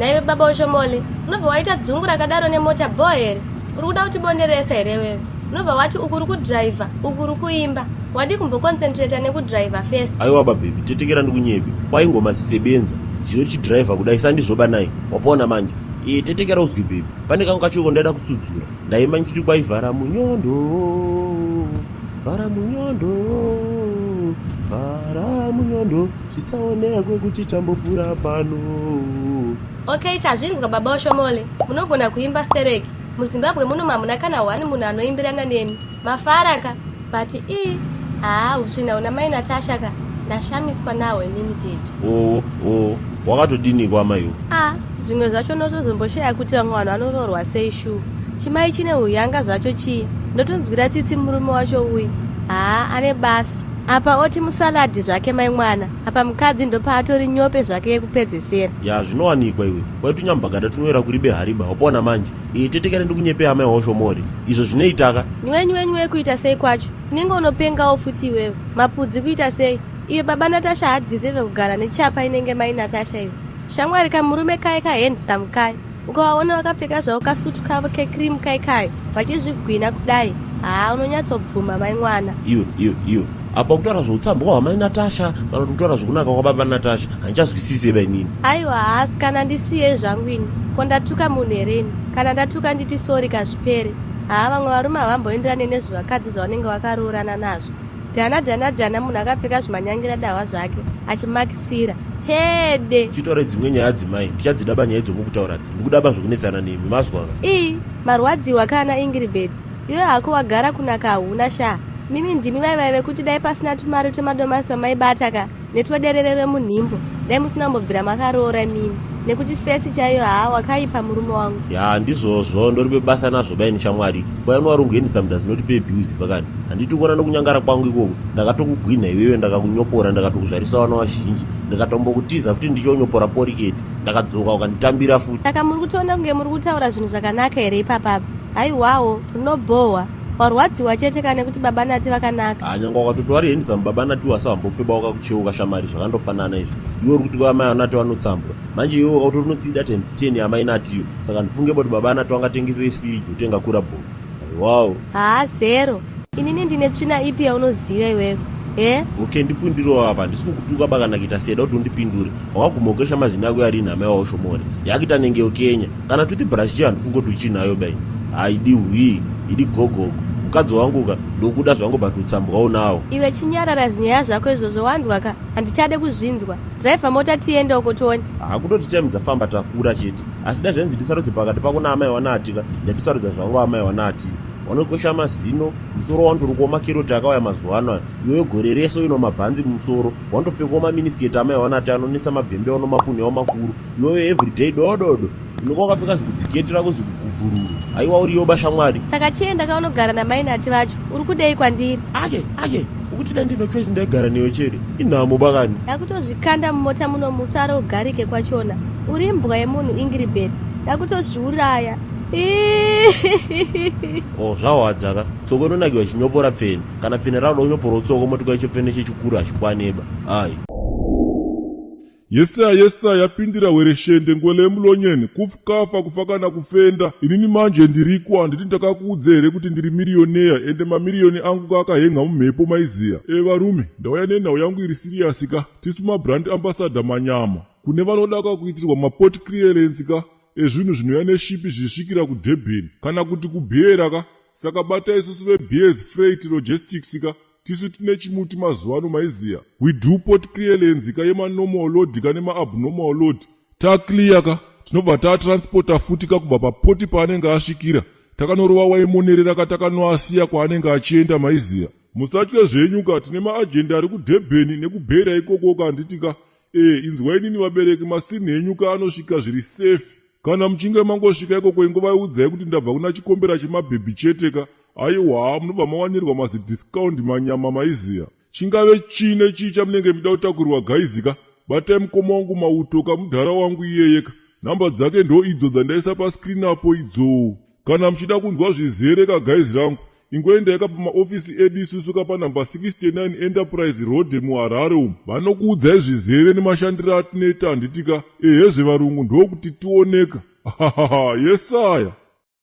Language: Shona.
Naiwe baba Oshomole, unobva waita dzungu rakadaro nemota bho here? Uri kuda kutibonderesa here wewe? Unobva wati uku uri kudhiraivha, uku uri kuimba. Wadii kumboconcentrata nekudhiraivha first? Aiwa bababy, tetekera ndikunyepe. Kwaingoma zisebenza. Jiyo richidhiraivha kudai sandizvoba nai. Wapona manje. Ee tetekera uzwi baby. Pane kangu kachoko ndaida kutsudzura. Ndaimba ndichiti kwaivhara munyondo. Vhara munyondo. Vhara munyondo. Zvisaonekwe kuti tambopfuura pano. Okay, tazvinzwa baba Oshomole. Munogona kuimba stereki. MuZimbabwe muno hamuna kana one munhu anoimbirana nemi. Mafara ka. But ii haa utsvina una mai Natasha ka. Ndashamiswa nahwo inini tete. Oo, oo. Wakatodiniko amaiwo? Ah, zvimwe zvacho unotozomboshaya kuti vamwe vanhu vanoroorwa sei shuwa. Chimai chine huyanga zvacho chiya. Ndotonzwira tsitsi murume wacho uyu. Haa, ane basa. Apa oti musaladhi zvake mai mwana. Apa mukadzi ndopaatori nyope zvake yekupedzesera. Ya zvinowanikwa iwe. Kwaitunyambagada tunoera kuribe hariba. Wapona manje. Ee tetekera ndikunyepe amai waOshomore. Izvo zvinoitaka. Nywe nywe nywe kuita sei kwacho? Unenge unopengawo futi iwewe. Mapudzi kuita sei? Iwe baba Natasha hadeserve kugara nechapa inenge mai Natasha iwe. Shamwari kamurume kai kahandsome kai. Ukawaona vakapfeka zvavo kasutu kavo kecream kai kai vachizvigwina kudai. Haa unonyatsobvuma mai mwana. Iwe iwe iwe. Apa kutaura zveutsambwa hwamai Natasha kana kuti kutaura zvekunaka kwababa Natasha handichazwisise ba inini. Aiwa haasi kana ndisiye zvangu ini. Ko ndatuka munhu here ini? Kana ndatuka nditi sorry kazvipere. Haa vamwe varume havamboenderane nezvevakadzi zvavanenge vakaroorana nazvo. Dhana dhana dhana munhu akapfeka zvimanyangira dahwa zvake achimakisira. Hede. Chitore dzimwe nyaya dzimai ndichadzidaba nyaya dzomukutaura dzi ndikudaba zvekunetsana nemi mazwa ka. Ii marwadziwa kana Ingrid iwe hako wagara kunaka hauna shaa. Mimi ndimi vaivai vekuti dai pasina tumari twemadomasi twamaibata ka netwederere remunhimbo dai musina kumbobvira makaroora imimi nekuti fesi chaiyo haa wakaipa murume wangu. Ya ndizvozvo ndoripe basa nazvo baini shamwari kwai unwarunguendesa does not pay bills pakani handiti kuona nokunyangara kwangu ikoko ndakatokugwinha iwewe ndakakunyopora ndakatokuzvarisa vana vazhinji ndikatombokutiza futi ndichonyopora poriketi ndakadzoka ukanditambira futi. Saka muri kutoona kunge muri kutaura zvinhu zvakanaka here ipapapa? Haiwawo rinobhohwa. Warwadziwa chete kana nekuti baba Nati vakanaka. Ha nyangwe wakatoti wari handsome baba Nati wasahambofeba wakakucheuka shamari zvakandofanana izvi. Iwe uri kuti amai Nati vanotsambwa. Manje iwe wakakuti unotsida times 10 yamai Natiyo. Saka ndifunge kuti baba Nati wangatengese firiji utenga kura box. Haiwawo. Haa zero. Inini ndine tsvina ipi yaunoziva iwewe? He? Okay ndipindurewo apa handisi kukutuka bakana kuita seda kuti undipindure. Wakaguma ukesha mazino ako yarini amai waoshomore. Yakuita nenge ukenya. Kana toothbrush chiyo handifunge kuti uchinayo bai. Haidi hwii, idi gogogo. Mukadzi wangu ka ndokuda zvangu but utsambwa unawo. Iwe chinyarara zvinyaya zvako izvozvo wanzwa ka handichade kuzvinzwa. Driver mota tiende uko tione. Haa kutoti time dzafamba takura chete. Asi dai zvainzi ndisarudze pakati pako naamai waNati ka ndaitosarudza zvangu amai waNati. Wanokwesha mazino, musoro wandorukwa makeroti akauya mazuva ano aya. Iwewe gore rese uino mabhanzi mumusoro, wandopfekawo maminiskirt amai waNati anonetsa mabvembe ano mapunhu awo makuru. Iwewe everyday dododo. Unenge wakapfeka zikudziketi rako zikugubvururu. Haiwa uriyo bashamwari. Saka chienda ka unogara namai Nati vacho. Uri kudei kwandiri? Ake, ake. Ukuti dai ndino choice ndaigara newe chere. Inhamo bakani. Ndakutozvikanda mumota muno musaro ugarike kwachona. Uri imbwa yemunhu Ingrid. Ndakutozviuraya. Oh zvahwadza ka. Tsoko inonakiwa chinyopora pfene. Kana pfene rakuda kunyopora tsoko moti kwaicho pfene chechikuru hachikwaneba. Ai. Yesaya yesaya yapindira wereshende ngwele yemulonyeni kufkafa kufa kana kufenda inini manje ndiriko handiti ndakakuudza here kuti ndiri mirioneya ende mamiriyoni angu kaakahenga mumhepo maiziya e varume ndauya nenhau yangu iri siriyasi ka tisu mabrand ambassador manyama kune vanoda ka kuitirwa maport clearance ka ezvinhu zvinouya neshipi zvisvikira kudurban kana kuti kubeera ka saka bata isusu vebeers freight logistics ka tisu tine chimuti mazuva ano maiziya we do port clearance ka yemanormal load ka nemaabnormal load taclear ka tinobva tatransporta futi ka kubva papoti paanenge asvikira takanorova waimonerera ka takanoasiya kwaanenge achienda maiziya musatye zvenyu ka tine maajenda ari kudurban nekubhera ikoko ka handiti ka e inzwa inini vabereki masini enyu ka anosvika zviri safe kana muchinge mangosvika ikoko ingovaiudzai kuti ndabva kuna chikombera chemabhebhi chete ka aiwa munobva mawanirwa mazidiscount manyama maiziya chingave chine chii chamunenge muda kutakurirwa gaizika batai mukoma wangu mauto kamudhara wangu iyeyeka nhamba dzake ndo idzo dzandaisa pascreen apo idzo kana muchida kunzwa zvizere kagaizi rangu. Ingoendai ka pamaofisi edu isusu ka panhamba 69 Enterprise Road muHarare umu. Vanokuudzai zvizere nemashandiro atinoita, handitika? Ehezve, varungu ndokuti tioneka. Hahaha, yesaya.